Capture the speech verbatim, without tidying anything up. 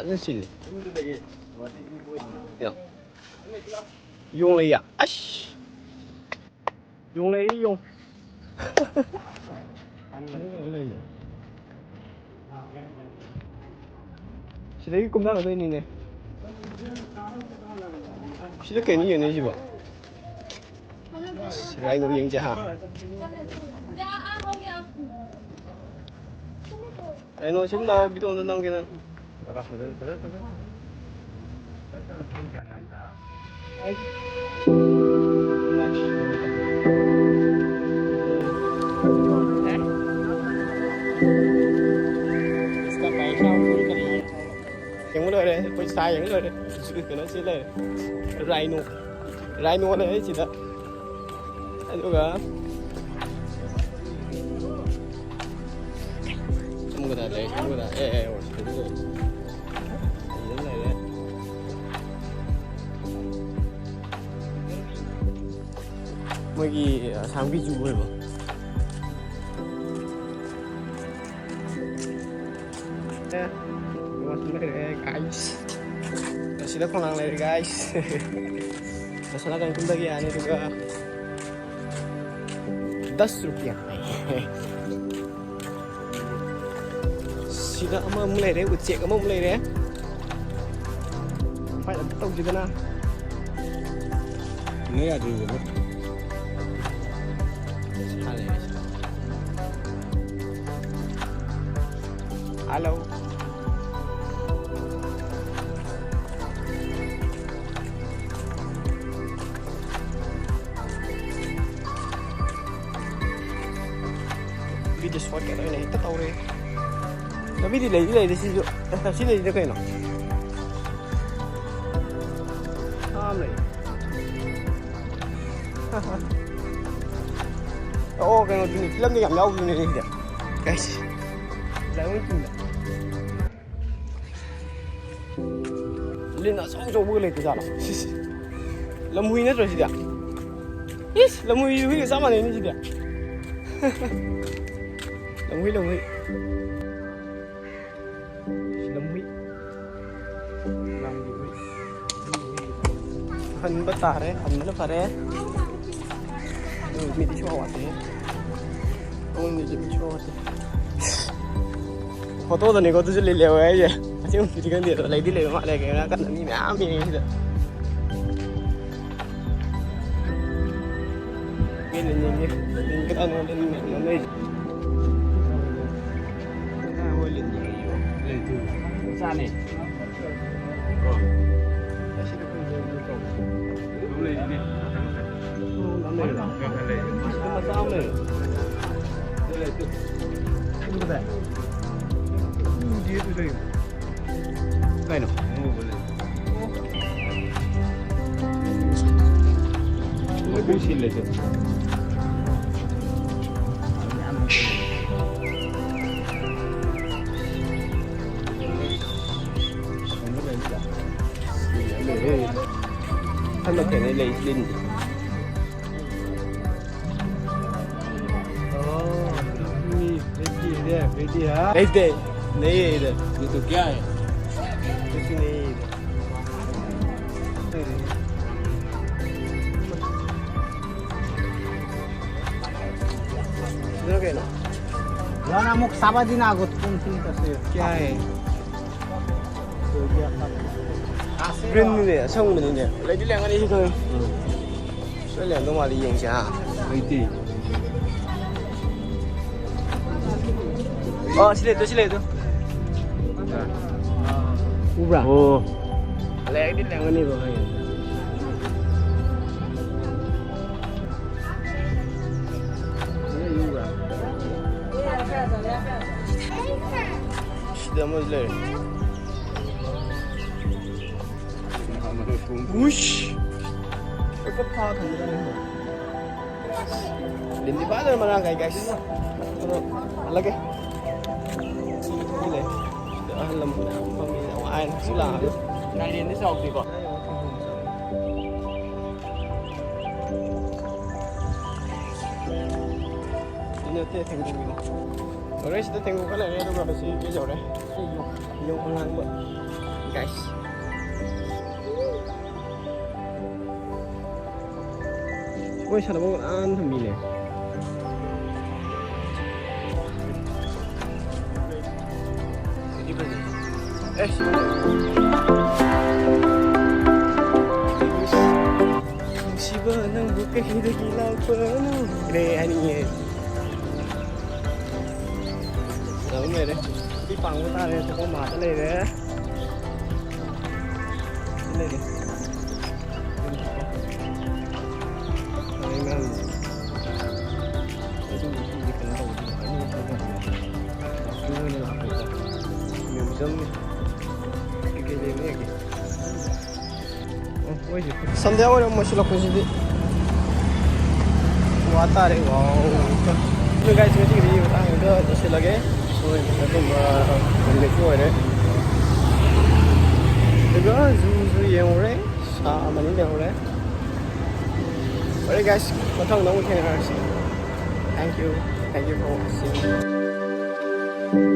ꯐꯖꯅ ꯁꯤꯜꯂꯤ꯫ ꯌꯦꯡꯉꯣ꯫ ꯌꯣꯡ ꯂꯩꯌꯦ꯫ ꯑꯁ! ꯌꯣꯡ ꯂꯩꯔꯤ, ꯌꯣꯡ꯫ ꯁꯤꯗꯒꯤ ꯀꯨꯝꯊꯔꯛꯇꯣꯏꯅꯤꯅꯦ꯫ ꯁꯤꯗ ꯀꯩꯅꯣ ꯌꯦꯡꯅꯩꯁꯤꯕꯣ? ꯔꯥꯏꯅꯣ ꯌꯦꯡꯁꯦ ꯍꯥ꯫ ꯔꯥꯏꯅꯣ ꯁꯤꯗ ꯂꯥꯛꯑꯣ, ꯚꯤꯗꯤꯑꯣ ꯑꯝꯇ ꯅꯝꯒꯦ ꯅꯪ꯫ ꯌꯦꯡꯕ ꯂꯣꯏꯔꯦ, ꯑꯩꯈꯣꯏ ꯁꯥ ꯌꯦꯡꯕ ꯂꯣꯏꯔꯦ꯫ ꯀꯩꯅꯣ ꯁꯤ ꯂꯩꯔꯦ, ꯔꯥꯏꯅꯣ꯫ ꯔꯥꯏꯅꯣ ꯂꯩꯔꯦ ꯁꯤꯗ꯫ ꯑꯗꯨꯒ ꯑꯃꯨꯛꯀ ꯂꯩꯔꯦ, ꯑꯃꯨꯛꯀ꯫ ꯑꯦ, ꯑꯦ, ꯑꯣ, ꯁꯤꯗ ꯂꯩꯔꯦ꯫ ꯁꯤꯗ ꯂꯩꯔꯦ꯫ ꯃꯣꯏꯒꯤ ꯑꯁꯥꯝꯒꯤ ꯖꯨ ꯑꯣꯏꯕ꯫ ꯑꯦ, ꯂꯩꯔꯦ, guys꯫ ꯑꯁꯤꯗ ꯈꯣꯡꯅꯥꯡ ꯂꯩꯔꯦ, guys꯫ ꯑꯁꯣꯝ ꯅꯥꯀꯟ ꯀꯨꯝꯊꯒꯤ ꯌꯥꯅꯤ, ꯑꯗꯨꯒ ꯗꯁ ꯔꯨꯄꯤꯌꯥ꯫ ꯁꯤꯗ ꯑꯃꯃꯨꯛ ꯂꯩꯔꯦ, ꯎꯆꯦꯛ ꯑꯃꯃꯨꯛ ꯂꯩꯔꯦ꯫ Fight ꯑꯝꯇ ꯇꯧꯁꯤꯗꯅ꯫ ꯅꯣꯏ ꯌꯥꯗ꯭ꯔꯤꯕꯣ? ꯁꯥ ꯂꯩꯔꯦ ꯁꯤꯗ꯫ Hello꯫ ꯂꯝꯕꯤꯗ shortcut ꯑꯣꯏꯅ ꯍꯦꯛꯇ ꯇꯧꯔꯦ꯫ ꯂꯝꯕꯤꯗꯤ ꯂꯩꯗꯤ ꯂꯩꯔꯦ ꯁꯤꯁꯨ꯫ ꯑꯦ, ꯁꯤ ꯂꯩꯁꯤꯗ ꯀꯩꯅꯣ? ꯁꯥ ꯑꯃ ꯂꯩ꯫ ꯑꯣ, ꯀꯩꯅꯣꯗꯨꯅꯤ, ꯐꯤꯂꯝꯗ ꯌꯥꯝ ꯌꯥꯎꯕꯗꯨꯅꯦ ꯁꯤꯗ꯫ Guys, ꯂꯥꯏꯑꯣꯟ ꯆꯤꯡꯗ꯫ ꯂꯤꯟ ꯑꯆꯧ ꯑꯆꯧꯕꯒ ꯂꯩꯇ ꯖꯥꯠꯂꯣ? ꯁꯤꯁ꯫ ꯂꯝꯍꯨꯏ ꯅꯠꯇ꯭ꯔꯣ ꯁꯤꯗꯤ? ꯏꯁ, ꯂꯝꯍꯨꯏ ꯍꯨꯏꯒ ꯆꯞ ꯃꯥꯟꯅꯩꯅꯦ ꯁꯤꯗꯤ꯫ ꯂꯝꯍꯨꯏ, ꯂꯝꯍꯨꯏ꯫ ꯁꯤ ꯂꯝꯍꯨꯏ꯫ ꯈꯟꯕ ꯇꯥꯔꯦ, ꯈꯟꯕꯅ ꯐꯔꯦ꯫ ꯑꯗꯨ ꯃꯤꯗꯤ ꯁꯨꯡꯋꯥꯠ ꯋꯥꯠꯇꯦ꯫ ꯄꯨꯡꯗꯤ ꯃꯤ ꯁꯨꯡꯋꯥꯠ ꯋꯥꯠꯇꯦ꯫ ꯐꯣꯇꯣꯗꯅꯤꯀꯣ ꯑꯗꯨꯁꯨ ꯂꯤꯂꯦ ꯍꯣꯏ ꯍꯥꯏꯁꯦ꯫ ꯑꯁꯦꯡꯕ ꯅꯨꯄꯤꯗꯤ ꯈꯪꯗꯦ ꯑꯗꯣ ꯂꯩꯗꯤ ꯂꯩꯕ ꯃꯥꯜꯂꯦ꯫ ꯀꯩꯅꯣ ꯅꯥꯀꯟꯗ ꯃꯤ ꯃꯌꯥꯝ ꯌꯦꯡꯉꯤ ꯁꯤꯗ꯫ ꯃꯤ ꯂꯤꯟ ꯌꯦꯡꯉꯤ꯫ ꯂꯤꯟ ꯀꯅꯥꯅꯣ ꯂꯤꯟ ꯃꯌꯥꯝ ꯂꯩꯔꯤꯁꯦ? ꯀꯅꯥ ꯍꯣꯏ ꯂꯤꯟ ꯌꯦꯡꯉꯤ? ꯃꯆꯥꯅꯦ꯫ ꯀꯩꯅꯣ? ꯃꯈꯨꯝ ꯁꯤꯜꯂꯦ ꯁꯦ꯫ ꯍꯟꯗꯛ ꯀꯩꯅꯣ ꯂꯩ, ꯂꯤꯟ꯫ ꯑꯣ, ꯃꯤ ꯂꯩꯇꯦ, ꯂꯩꯇꯦ, ꯍꯥ? ꯂꯩꯇꯦ꯫ ꯂꯩꯌꯦ, ꯂꯩ꯫ ꯌꯦ ꯇꯣ ꯀꯌꯥ ꯍꯥꯏ? ꯀꯨꯁ ꯅꯍꯤ ꯍꯥꯏ꯫ ꯁꯤꯗꯅ ꯀꯩꯅꯣ? ꯌꯥꯅ ꯑꯃꯨꯛ ꯁꯥꯕꯗꯤꯅ ꯑꯒꯣꯠ ꯄꯨꯡ ꯄꯨꯡ ꯇꯁꯦ꯫ ꯀꯌꯥ ꯍꯥꯏ? ꯒ꯭ꯔꯤꯟꯅꯤꯅꯦ, ꯑꯁꯪꯕꯅꯤꯅꯦ꯫ ꯂꯩꯗꯤ ꯂꯩꯔꯝꯒꯅꯤ ꯁꯤ ꯈꯪꯉꯦ꯫ ꯂꯣꯏ ꯂꯩꯔꯝꯗꯧ ꯃꯥꯜꯂꯤ, ꯌꯦꯡꯁꯦ, ꯍꯥ? ꯂꯩꯇꯦ꯫ ꯑꯣ, ꯁꯤ ꯂꯩꯇꯣ, ꯁꯤ ꯂꯩꯇꯣ꯫ ꯎꯕ꯭ꯔꯥ? ꯑꯣ꯫ ꯂꯩꯔꯗꯤ ꯂꯩꯔꯝꯒꯅꯤꯕ, ꯍꯣꯏ꯫ ꯁꯤꯗ ꯑꯃꯁꯨ ꯂꯩꯔꯦ꯫ ꯎꯏꯁ! ꯂꯤꯟꯗꯤ ꯐꯖꯅ ꯃꯔꯥꯡ ꯀꯥꯏ, guys꯫ ꯑꯗꯣ ꯍꯜꯂꯒꯦ꯫ ꯁꯤ ꯂꯩ꯫ ꯁꯤꯗ ꯑꯍꯜ ꯂꯃꯟ ꯃꯌꯥꯝ ꯐꯝꯃꯤ, ꯌꯥꯝ ꯅꯨꯡꯉꯥꯏꯅ ꯍꯪꯆꯤꯠ ꯂꯥꯡꯉꯒ꯫ ꯅꯥꯏꯂꯦꯟꯗꯤ ꯆꯥꯎꯗꯦꯀꯣ꯫ ꯁꯤ ꯅꯠꯇꯦ, ꯊꯦꯡꯒꯨꯒꯤꯅꯤ꯫ ꯂꯣꯏꯔꯦ, ꯁꯤꯗ ꯊꯦꯡꯒꯨ ꯈꯔ ꯂꯩꯔꯦ, ꯑꯗꯨꯒ ꯁꯤ ꯀꯩ ꯌꯧꯔꯦ? ꯌꯣꯡ, ꯌꯣꯡ ꯑꯉꯥꯡꯕ꯫ Guys꯫ ꯃꯣꯏ ꯁꯥꯟꯅꯐꯝ ꯀꯅꯥꯝ ꯊꯝꯕꯤꯅꯦ꯫ ꯑꯦꯁ꯫ ꯅꯨꯡꯁꯤꯕ ꯅꯪꯕꯨ ꯀꯩꯗꯒꯤ ꯂꯥꯛꯄꯅꯣ? ꯂꯩ ꯍꯥꯏꯅꯤꯡꯉꯦ꯫ ꯑꯗꯨꯝ ꯂꯩꯔꯦ꯫ ꯁꯤ ꯄꯥꯡꯕ ꯇꯥꯔꯦ꯫ ꯑꯇꯣꯞꯄ ꯃꯥꯗ ꯂꯩꯔꯦ꯫ ꯁꯤ ꯂꯩꯔꯦ꯫ ꯃꯌꯥꯝ ꯑꯩꯁꯨ ꯀꯩꯅꯣ ꯇꯧꯕꯗꯤ ꯑꯅꯤ ꯊꯣꯛꯅ ꯋꯥꯛꯀꯤꯡ ꯑꯣꯏꯅ ꯂꯥꯛꯄꯀꯣ꯫ ꯃ꯭ꯌꯨꯖꯤꯌꯝ ꯀꯩꯀꯩ ꯂꯩꯕ ꯌꯦꯡꯒꯦ꯫ ꯑꯣ, ꯃꯣꯏꯁꯦ ꯁꯟꯗ꯭ꯌꯥ ꯋꯥꯏꯔꯝ ꯑꯣꯏꯁꯤꯜꯂꯛꯄꯁꯤꯗꯤ ꯋꯥ ꯇꯥꯔꯦ꯫ ꯋꯥꯎ꯫ ꯑꯗꯨ guys, ꯉꯁꯤꯒꯤꯗꯤ ꯃꯇꯥꯡꯗ ꯂꯣꯏꯁꯤꯜꯂꯒꯦ꯫ ꯍꯣꯏ, ꯑꯗꯨꯝ, ꯑ, ꯅꯨꯃꯤꯠꯁꯨ ꯑꯣꯏꯔꯦ꯫ ꯑꯗꯨꯒ ꯖꯨꯁꯨ ꯌꯦꯡꯉꯨꯔꯦ꯫ ꯁꯥ ꯑꯃꯅꯤ ꯂꯩꯍꯧꯔꯦ꯫ Alright guys, ꯃꯊꯪꯗ ꯑꯃꯨꯛ ꯊꯦꯡꯅꯔꯁꯤ꯫ Thank you. Thank you for watching.